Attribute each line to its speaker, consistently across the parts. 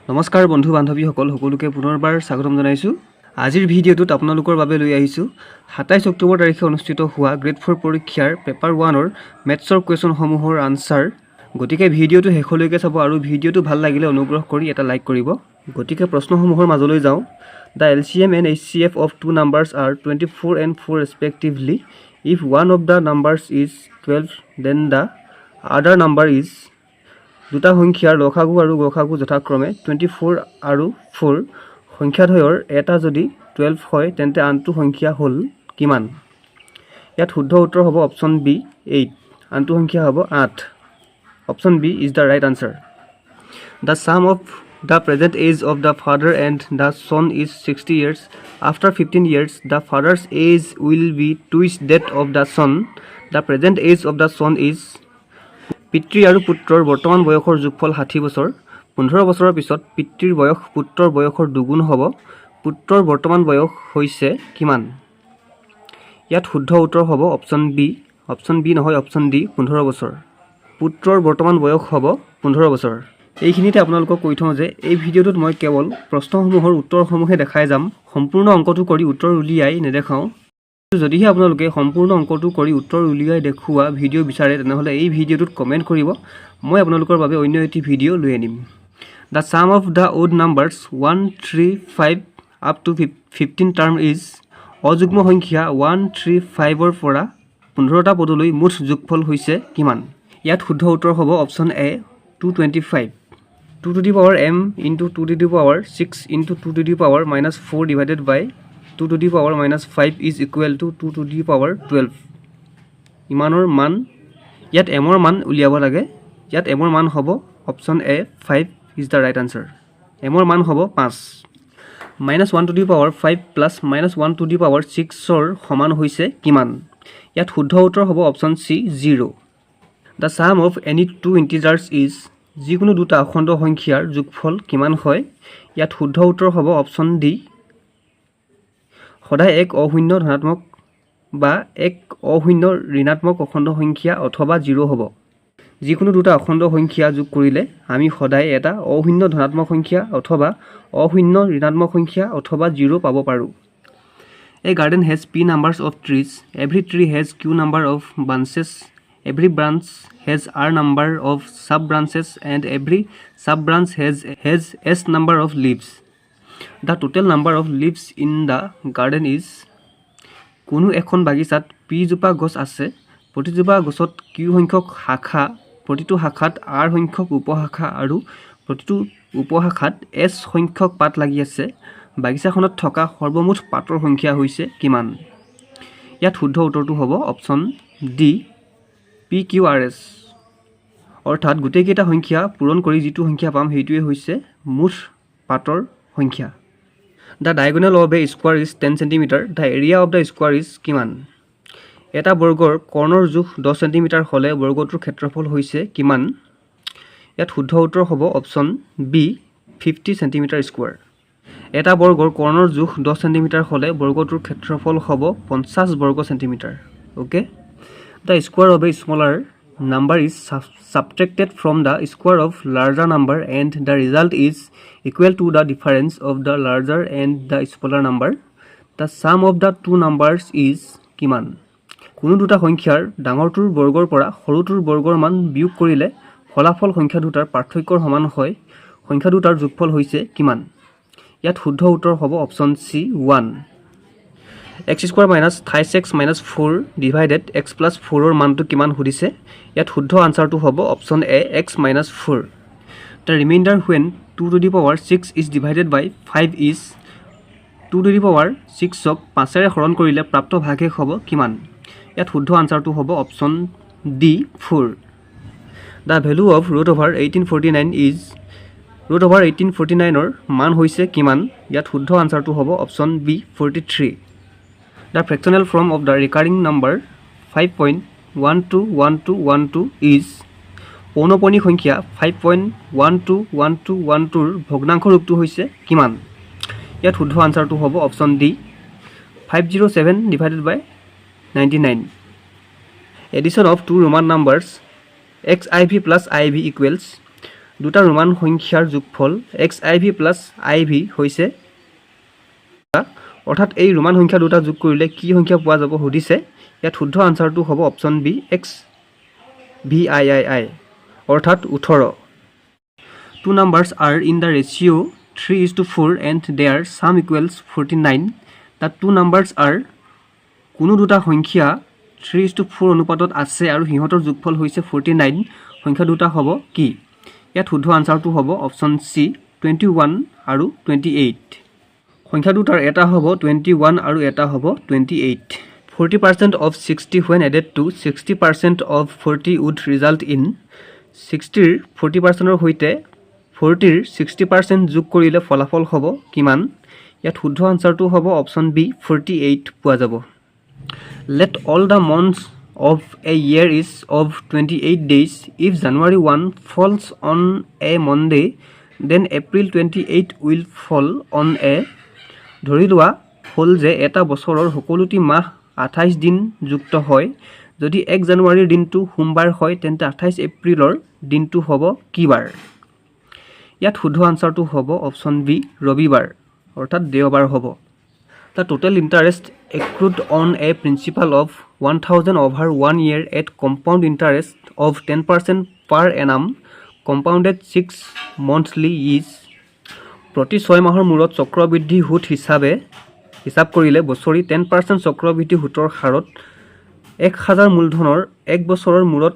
Speaker 1: নমস্কাৰ বন্ধু বান্ধৱীসকল, সকলোকে পুনৰবাৰ স্বাগতম জনাইছোঁ। আজিৰ ভিডিঅ'টোত আপোনালোকৰ বাবে লৈ আহিছোঁ 27 অক্টোবৰ তাৰিখে অনুষ্ঠিত হোৱা গ্ৰেড ফ'ৰ পৰীক্ষাৰ পেপাৰ ওৱানৰ মেথছৰ কুৱেশ্যনসমূহৰ আনচাৰ। গতিকে ভিডিঅ'টো শেষলৈকে চাব আৰু ভিডিঅ'টো ভাল লাগিলে অনুগ্ৰহ কৰি এটা লাইক কৰিব। গতিকে প্ৰশ্নসমূহৰ মাজলৈ যাওঁ। The LCM and HCF of two numbers are 24 and 4 respectively. If one of the numbers is 12, then the other number is? দুটা সংখ্যাৰ লসাগু আৰু গসাগু যথাক্ৰমে 24 আৰু ফ'ৰ। সংখ্যাদ্বয়ৰ এটা যদি 12 হয়, তেন্তে আনটো সংখ্যা হ'ল কিমান? ইয়াত শুদ্ধ উত্তৰ হ'ব অপশ্যন বি, এইট। আনটো সংখ্যা হ'ব আঠ। Option B is the right answer. The sum of the present age of the father and the son is 60 years. After 15 years, the father's age will be twice that of the son. The present age of the son is? পিতৃ আৰু পুত্ৰৰ বৰ্তমান বয়সৰ যোগফল 60 বছৰ। 15 বছৰৰ পিছত পিতৃৰ বয়স পুত্ৰৰ বয়সৰ দুগুণ হ'ব। পুত্ৰৰ বৰ্তমান বয়স হৈছে কিমান? ইয়াত শুদ্ধ উত্তৰ হ'ব অপশ্যন বি, অপশ্যন বি নহয়, অপশ্যন ডি, 15 বছৰ। পুত্ৰৰ বৰ্তমান বয়স হ'ব 15 বছৰ। এইখিনিতে আপোনালোকক কৈ থওঁ যে এই ভিডিঅ'টোত মই কেৱল প্ৰশ্নসমূহৰ উত্তৰসমূহে দেখাই যাম, সম্পূৰ্ণ অংকটো কৰি উত্তৰ উলিয়াই নেদেখাওঁ। যদিহে আপোনালোকে সম্পূৰ্ণ অংকটো কৰি উত্তৰ উলিয়াই দেখুওৱা ভিডিঅ' বিচাৰে, তেনেহ'লে এই ভিডিঅ'টোত কমেণ্ট কৰিব। মই আপোনালোকৰ বাবে অন্য এটি ভিডিঅ' লৈ আনিম। The sum of the odd numbers 1, 3, 5 up to 15 term is? অযুগ্ম সংখ্যা ওৱান, থ্ৰী, ফাইভৰ পৰা 15টা পদলৈ মুঠ যোগফল হৈছে কিমান? ইয়াত শুদ্ধ উত্তৰ হ'ব option A, 225. Two to the power m into two to the power six into two to the power minus four divided by two to the power minus five is equal to two to the power 12 ইমানৰ মান। ইয়াত এমৰ মান উলিয়াব লাগে। ইয়াত এমৰ মান হ'ব option A, 5 is the right answer. এমৰ মান হ'ব পাঁচ। Minus one to the power five plus minus one to the power ছিক্সৰ সমান হৈছে কিমান? ইয়াত শুদ্ধ উত্তৰ হ'ব option C, zero. The sum of any two integers is? যিকোনো দুটা অখণ্ড সংখ্যাৰ যোগফল কিমান হয়? ইয়াত শুদ্ধ উত্তৰ হ'ব অপশ্যন ডি, সদায় এক অশূন্য ধনাত্মক বা এক অশূন্য ঋণাত্মক অখণ্ড সংখ্যা অথবা জিৰ' হ'ব। যিকোনো দুটা অখণ্ড সংখ্যা যোগ কৰিলে আমি সদায় এটা অশূন্য ধনাত্মক সংখ্যা অথবা অশূন্য ঋণাত্মক সংখ্যা অথবা জিৰ' পাব পাৰোঁ। A garden has p numbers of trees. Every tree has q number of branches. Every branch has r number of sub branches and every sub branch has s number of leaves. The total number of leaves in the garden is? কোনো এখন বাগিচাত পিজোপা গছ আছে। প্ৰতিজোপা গছত Q সংখ্যক শাখা, প্ৰতিটো শাখাত আৰ সংখ্যক উপশাখা আৰু প্ৰতিটো উপশাখাত এছ সংখ্যক পাত লাগি আছে। বাগিচাখনত থকা সৰ্বমুঠ পাতৰ সংখ্যা হৈছে কিমান? ইয়াত শুদ্ধ উত্তৰটো হ'ব option D, p q r s। অৰ্থাৎ গোটেইকেইটা সংখ্যা পূৰণ কৰি যিটো সংখ্যা পাম, সেইটোৱে হৈছে মুঠ পাতৰ সংখ্যা। The diagonal of a square is 10 centimetre. The area of the square is কিমান? এটা বৰ্গৰ কৰ্ণৰ জোখ 10 চেণ্টিমিটাৰ হ'লে বৰ্গটোৰ ক্ষেত্ৰফল হৈছে কিমান? ইয়াত শুদ্ধ উত্তৰ হ'ব option B, 50 centimetre square. এটা বৰ্গৰ কৰ্ণৰ জোখ 10 চেণ্টিমিটাৰ হ'লে বৰ্গটোৰ ক্ষেত্ৰফল হ'ব 50 বৰ্গ centimetre. Okay. The square of a smaller number is subtracted from the square of larger number and the result is equal to the difference of the larger and the smaller number. The sum of the two numbers is কিমান? কোনো দুটা সংখ্যাৰ ডাঙৰটোৰ বৰ্গৰ পৰা সৰুটোৰ বৰ্গৰ মান বিয়োগ কৰিলে ফলাফল সংখ্যা দুটাৰ পাৰ্থক্যৰ সমান হয়। সংখ্যা দুটাৰ যোগফল হৈছে কিমান? ইয়াত শুদ্ধ উত্তৰ হ'ব option C, one. X square minus thrice x minus four divided x plus ফ'ৰৰ মানটো কিমান সুধিছে। ইয়াত শুদ্ধ আনচাৰটো হ'ব option A, x minus four. The remainder when two to the power six is divided by five is? Two to the power ছিক্সক পাঁচেৰে হৰণ কৰিলে প্ৰাপ্ত ভাগশেষ হ'ব কিমান? ইয়াত শুদ্ধ আনচাৰটো হ'ব option D, four. The value of root over 1849 is? Root over 1849ৰ মান হৈছে কিমান? ইয়াত শুদ্ধ আনচাৰটো হ'ব option B, 43. The fractional form of the recurring number 5.121212 is? পৌনপণিক সংখ্যা 5.121212ৰ ভগ্নাংশ ৰূপটো হৈছে কিমান? ইয়াত শুদ্ধ আনচাৰটো হ'ব option D, 507 divided by 99. Addition of two Roman numbers XIV plus IV equals? দুটা ৰোমান সংখ্যাৰ যোগফল XIV plus IV হৈছে, অৰ্থাৎ এই ৰোমান সংখ্যা দুটা যোগ কৰিলে কি সংখ্যা পোৱা যাব সুধিছে। ইয়াত শুদ্ধ আনচাৰটো হ'ব অপশ্যন বি, XVIII, অৰ্থাৎ 18। Two numbers are in the ratio 3:4 and their sum equals 49. The two numbers are. কোনো দুটা সংখ্যা 3:4 অনুপাতত আছে আৰু সিহঁতৰ যোগফল হৈছে 49। সংখ্যা দুটা হ'ব কি? ইয়াত শুদ্ধ আনচাৰটো হ'ব অপশ্যন চি, 21 আৰু 28। সংখ্যা দুটাৰ এটা হ'ব 21 আৰু এটা হ'ব 28। 40% of 60 when added to 60% of 40 would result in. 60ৰ 40%ৰ সৈতে 40ৰ 60% যোগ কৰিলে ফলাফল হ'ব কিমান? ইয়াত শুদ্ধ আনচাৰটো হ'ব অপশ্যন বি, 48 পোৱা যাব। Let all the months of a year is of 28 days. If January 1 falls on a Monday, then April 28 will fall on a. ধৰি লোৱা হ'ল যে এটা বছৰৰ সকলোটি মাহ 28 দিন যুক্ত হয়। যদি 1 জানুৱাৰীৰ দিনটো সোমবাৰ হয়, তেন্তে 28 এপ্ৰিলৰ দিনটো হ'ব কি বাৰ? ইয়াত শুদ্ধ আনচাৰটো হ'ব অপশ্যন বি, ৰবিবাৰ, অৰ্থাৎ দেওবাৰ হ'ব। The total interest accrued on a principal of 1000 over one year at compound interest of 10% per annum compounded six monthly is. প্ৰতি 6 মাহৰ মূৰত চক্ৰবৃদ্ধি সুত হিচাপে হিচাপ কৰিলে বছৰি 10% চক্ৰবৃদ্ধি সুতৰ হাৰত 1000 মূলধনৰ এক বছৰৰ মূৰত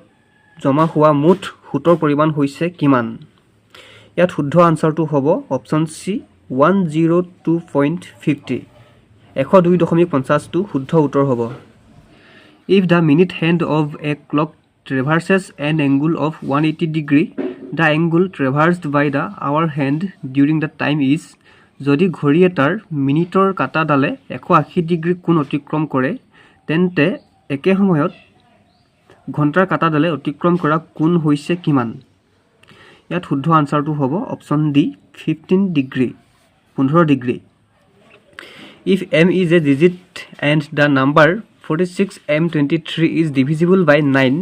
Speaker 1: জমা হোৱা মুঠ সুতৰ পৰিমাণ হৈছে কিমান? ইয়াত শুদ্ধ আনচাৰটো হ'ব অপশ্যন চি, 102.50। 102.50টো শুদ্ধ উত্তৰ হ'ব। If the minute hand of a clock traverses an angle of 180 degree, the angle traversed by the hour hand during the time is. যদি ঘড়ী এটাৰ মিনিটৰ কাঁটাডালে 180 ডিগ্ৰী কোণ অতিক্ৰম কৰে, তেন্তে একে সময়ত ঘণ্টাৰ কাঁটাডালে অতিক্ৰম কৰা কোণ হৈছে কিমান? ইয়াত শুদ্ধ আনচাৰটো হ'ব option D, 15 degree, 15 degree. If m is a digit and the number 46m23 is divisible by 9,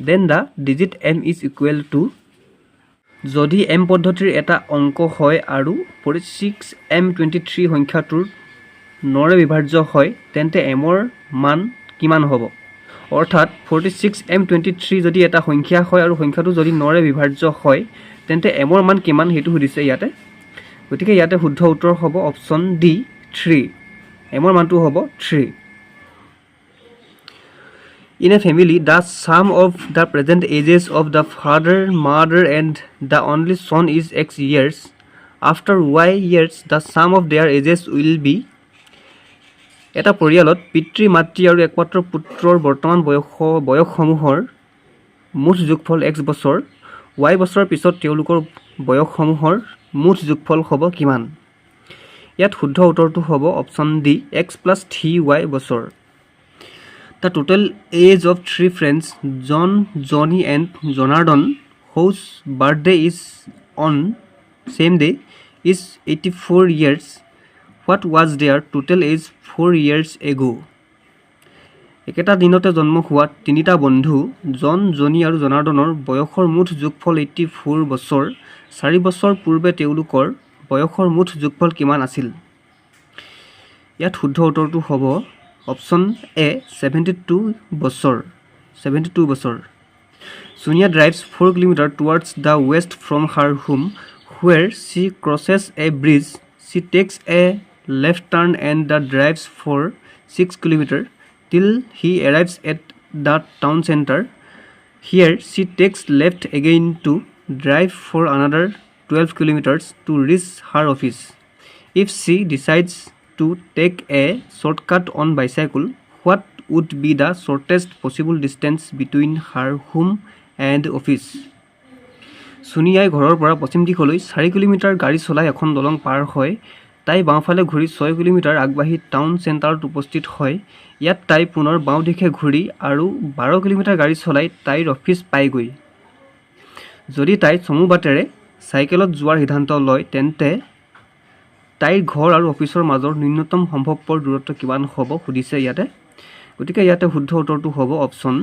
Speaker 1: then the digit m is equal to. যদি এম পদ্ধতিৰ এটা অংক হয় আৰু 46m23 সংখ্যাটোৰ নৰে বিভাজ্য হয়, তেন্তে এমৰ মান কিমান হ'ব? অৰ্থাৎ 46m23 যদি এটা সংখ্যা হয় আৰু সংখ্যাটো যদি নৰে বিভাজ্য হয়, তেন্তে এমৰ মান কিমান, সেইটো সুধিছে ইয়াতে। গতিকে ইয়াতে শুদ্ধ উত্তৰ হ'ব অপশ্যন ডি, 3। এমৰ মানটো হ'ব 3। In a family, the sum of the present ages of the father, mother, and the only son is X years. After Y years, the sum of their ages will be. এটা পৰিয়ালত পিতৃ মাতৃ আৰু একমাত্ৰ পুত্ৰৰ বৰ্তমান বয়সসমূহৰ মুঠ যোগফল এক্স বছৰ। ৱাই বছৰৰ পিছত তেওঁলোকৰ বয়সসমূহৰ মুঠ যোগফল হ'ব কিমান? ইয়াত শুদ্ধ উত্তৰটো হ'ব option D, x plus 3y বছৰ। The total age of three friends, John, Johnny and Jonardon, whose birthday is on same day, is 84 years. What was their total age 4 years ago? একেটা দিনতে জন্ম হোৱা তিনিটা বন্ধু জন, জনী আৰু জনাৰ্দনৰ বয়সৰ মুঠ যোগফল 84 বছৰ। 4 বছৰ পূৰ্বে তেওঁলোকৰ বয়সৰ মুঠ যোগফল কিমান আছিল? ইয়াত শুদ্ধ উত্তৰটো হ'ব অপশ্যন এ, 72 বছৰ, 72 বছৰ। Sonia drives 4 kilometer towards the west from her home, where she crosses a bridge. She takes a left turn and the drives for 6 kilometer till she arrives at the town center. Here she takes left again to drive for another 12 kilometers to reach her office. If she decides to take a shortcut on bicycle, what would be the shortest possible distance between her home and office? ছোনিয়াই ঘৰৰ পৰা পশ্চিম দিশলৈ 4 kilometre গাড়ী চলাই এখন দলং পাৰ হয়। তাই বাওঁফালে ঘূৰি 6 কিলোমিটাৰ আগবাঢ়ি টাউন চেণ্টাৰত উপস্থিত হয়। ইয়াত তাই পুনৰ বাওঁ দিশে ঘূৰি আৰু 12 কিলোমিটাৰ গাড়ী চলাই তাইৰ অফিচ পায়গৈ। যদি তাই চমু বাটেৰে চাইকেলত যোৱাৰ সিদ্ধান্ত লয়, তেন্তে তাইৰ ঘৰ আৰু অফিচৰ মাজৰ ন্যূনতম সম্ভৱপৰ দূৰত্ব কিমান হ'ব সুধিছে ইয়াতে। গতিকে ইয়াতে শুদ্ধ উত্তৰটো হ'ব option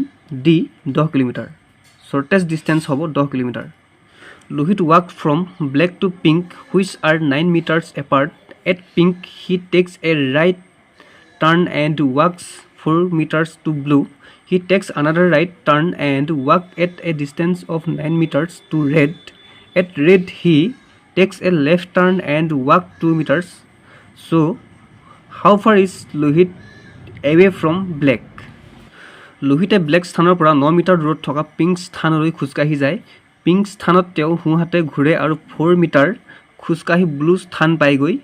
Speaker 1: D, 10 kilometre. Shortest distance হ'ব 10 kilometre. Lohit walk from black to pink, which are 9 meters apart. At pink, he takes a right turn and walks 4 meters to blue. He takes another right turn and walk at a distance of 9 meters to red. At red, he takes a left turn and walk 2 meters. So how far is Lohit away from black? লোহিতে Blake স্থানৰ পৰা 9 metre দূৰত থকা pink স্থানলৈ খোজকাঢ়ি যায়। Pink স্থানত তেওঁ সোঁহাতে ঘূৰে আৰু 4 মিটাৰ খোজকাঢ়ি ব্লু স্থান পায়গৈ।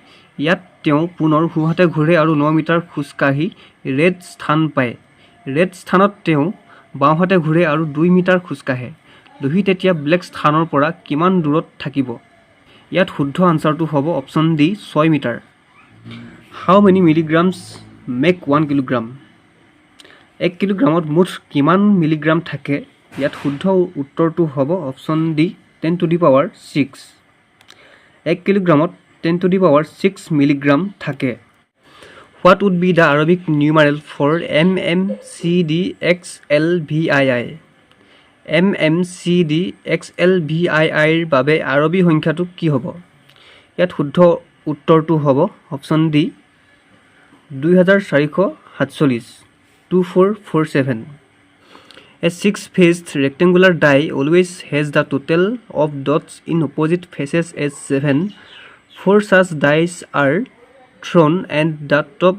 Speaker 1: ইয়াত তেওঁ পুনৰ সোঁহাতে ঘূৰে আৰু 9 মিটাৰ খোজকাঢ়ি ৰেড স্থান পায়। ৰেড স্থানত তেওঁ বাওঁহাতে ঘূৰে আৰু 2 মিটাৰ খোজকাঢ়ে। লোহিত এতিয়া ব্লেক স্থানৰ পৰা কিমান দূৰত থাকিব? ইয়াত শুদ্ধ আনচাৰটো হ'ব option D, 6 metre. How many milligrams make 1 kilogram? 1 কিলোগ্ৰামত মুঠ কিমান মিলিগ্ৰাম থাকে? ইয়াত শুদ্ধ উত্তৰটো হ'ব option D, 10 to the power 6। 1 কিলোগ্ৰামত 10 to the power 6 milligram থাকে। What would be the Arabic numeral for MMCDXLVII? MMCDXLVIIৰ বাবে আৰবী সংখ্যাটো কি হ'ব? ইয়াত শুদ্ধ উত্তৰটো হ'ব option D, 2447, 2447। A six-faced rectangular die always has the total of dots in opposite faces as seven. Four such dice are thrown and the top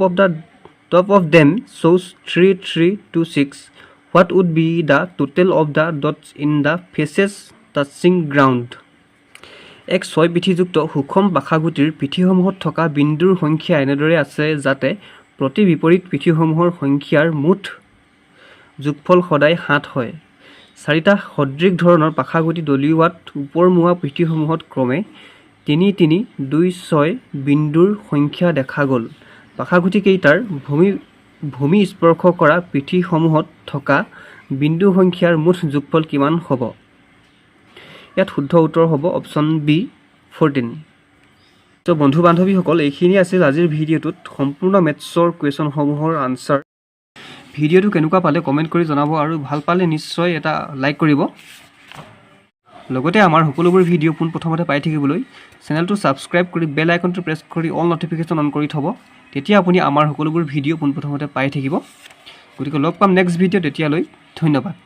Speaker 1: of them shows 3, 3, 2, 6. What would be the total of the dots in the faces touching ground? এক ছয় পিঠিযুক্ত সুষম পাশাগুটিৰ পিঠিসমূহত থকা বিন্দুৰ সংখ্যা এনেদৰে আছে যাতে প্ৰতি বিপৰীত পিঠিসমূহৰ সংখ্যাৰ মুঠ যোগফল সদায় 7 হয়। চাৰিটা সদৃশ ধৰণৰ পাশাগুটি দলিওৱাত ওপৰমুৱা পিঠিসমূহত ক্ৰমে 3, 3, 2, 6 বিন্দুৰ সংখ্যা দেখা গ'ল। পাশাগুটিকেইটাৰ ভূমি স্পৰ্শ কৰা পিঠিসমূহত থকা বিন্দু সংখ্যাৰ মুঠ যোগফল কিমান হ'ব? ইয়াত শুদ্ধ উত্তৰ হ'ব অপশ্যন বি, 14। ত' বন্ধু বান্ধৱীসকল, এইখিনি আছিল আজিৰ ভিডিঅ'টোত সম্পূৰ্ণ মেথছৰ কুৱেশ্যনসমূহৰ আনচাৰ। ভিডিঅ'টো কেনেকুৱা পালে কমেণ্ট কৰি জনাব আৰু ভাল পালে নিশ্চয় এটা লাইক কৰিব। লগতে আমাৰ সকলোবোৰ ভিডিঅ' পোনপ্ৰথমতে পাই থাকিবলৈ চেনেলটো ছাবস্ক্ৰাইব কৰি বেল আইকনটো প্ৰেছ কৰি অল ন'টিফিকেশ্যন অন কৰি থ'ব। তেতিয়া আপুনি আমাৰ সকলোবোৰ ভিডিঅ' পোনপ্ৰথমতে পাই থাকিব। গতিকে লগ পাম নেক্সট ভিডিঅ'। তেতিয়ালৈ ধন্যবাদ।